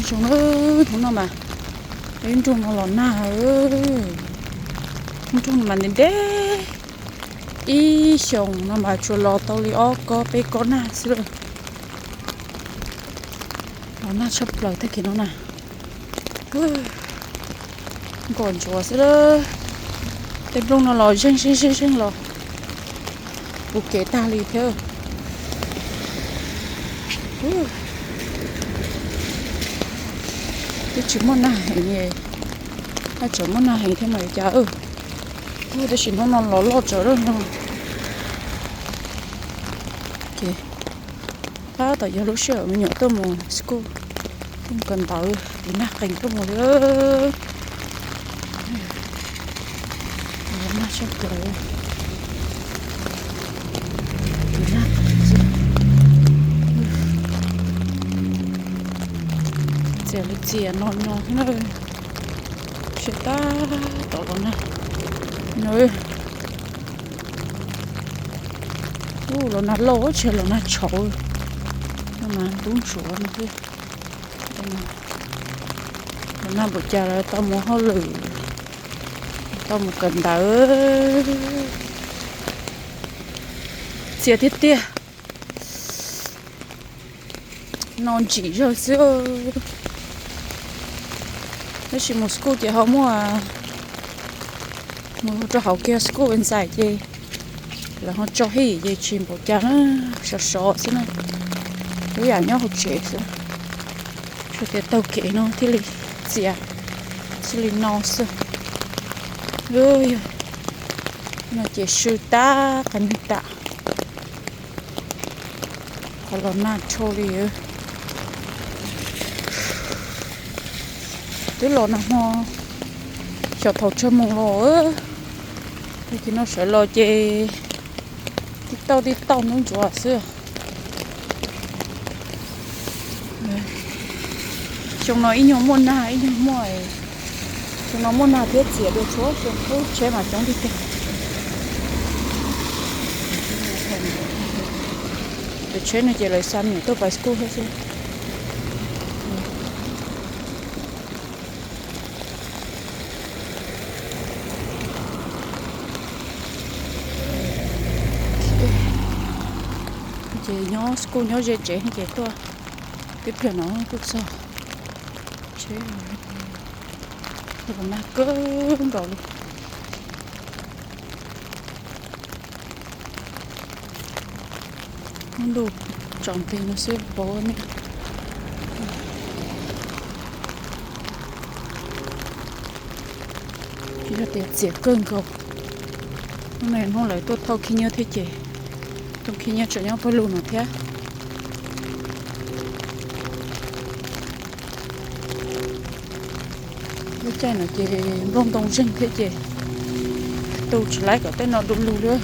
Zoo, hnub no mas, ib nroog no los nag, ib nroog no mas ntev ntev, ib xyoos no mas tsuas los tau li ob kob peb kob nag xwb lawm. Los nag tshaj plaws tag kis no na. Nkos ntsuav xwb lawm. Tej nplooj no los zeeg zeeg zeeg zeeg los puv kev tag li thiab. Twb tsis muaj nag heev, haj tseem muaj nag heev thiab mas yuav cas. Tab sis hnub no los loj tsawv lawm no. Ces tab tom yog lub sij hawm me nyuam tuaj mus school, tuaj mus kawm ntawv, tus nag qees tuaj mus li. Nag sab plaws, tus nag qees xwb. Txias li txias no no thiab na. Sab tab tom los nag no. Ub, los nag loj tshaj los nag tshauv no mas ntub ntsuav no xwb. Los nag npaum cas lawv tau mus hauj lwm, tau mus kawm ntawv. Txias tiag tiag. No ntsim zog xwb. Tab sis mus school ces ho muaj, mus rau hauv kiag school ntxais ces lawv ho tso hij ces tsis npaum cas na, sov sov xwb na. Ib yam nyob hauv tsev xwb, tsuas tias taug kev no thiaj li txias, thiaj li no xwb. Yog no ces sw tab qab nws tam. Qhov los nag rhau li. Twb los nag hmo xyov thaum tsawg mus los, tag kis no sawv los ces tib tauj tib tauj ntub ntsuav xwb. Xyoo no ib nyuag muaj nag ib nyuag muaj, xyoo no muaj nag thiab txias dua txhua xyoo, lub tsheb mas coob tiag tiag. Cov tsheb no ces lawv xa me nyuam tuaj pais school thiab xwb. Ces nyob school nyob ze tsev ces tuaj tib pliag no kuj txog tsheb. Los nag kawg nkaus li. Muab ntuj tsom nplig no xwb pov nej. Yog tias txias kawg nkaus, hnub no hnub lawv tuaj thauj khib nyiab thiab ces, tuaj khib nyiab tseem nyob pawg lug no thiab. Lub caij no ces nplooj ntoo zeeg thiab ces tu tsis laib kom tej no du lug li.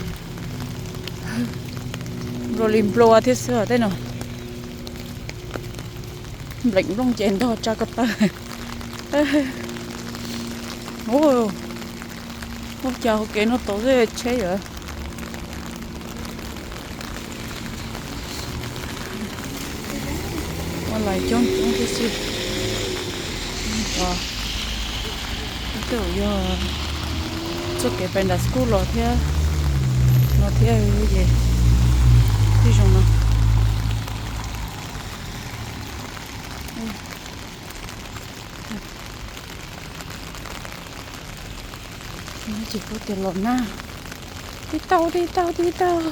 Nplua li nplua thiab xwb tej no. Npleem nplooj ces ntog tsa ko taw. Ua cas hauv kev no tau tsheb yom. Ua lais coob coob thiab xwb. Ib tug yog txoj kev pais nram school los thiab, no thiab ces tib zoo no. Ces kuj tias los nag tib tauj tib tauj tib tauj.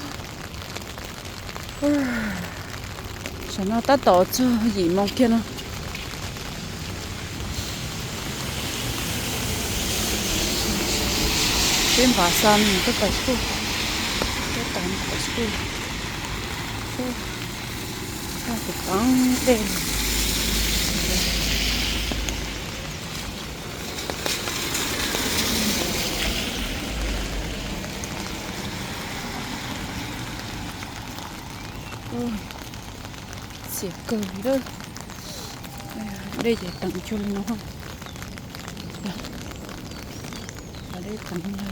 Tam no tab tom txog yim moos kiag no. Peb npam xa nws tuaj pais school, tuaj pais school. Tus pab dej. Txias kawg li lawm. Dej ces teev cuag li no. Dej teev teev.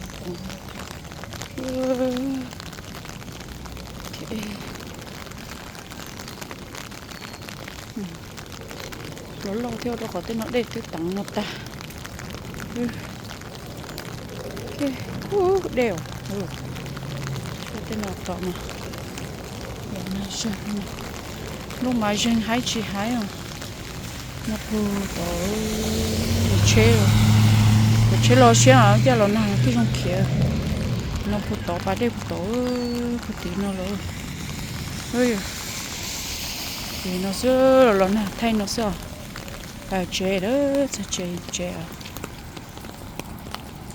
Los loj thiab rau qhov tej no dej twb teev no tag. Dej os, tej no tom no, los nag zog no. Lub mas zeeg haib tsis haib os. No pug tom tsheb, tom tsheb los siab caj los nag thiaj zoo khiav. No pug tod pas dej pug tod, pug tid no lawm. Tim no xwb, los nag thaij no xwb os. Pas tsev lawm, txog tsev tsev os.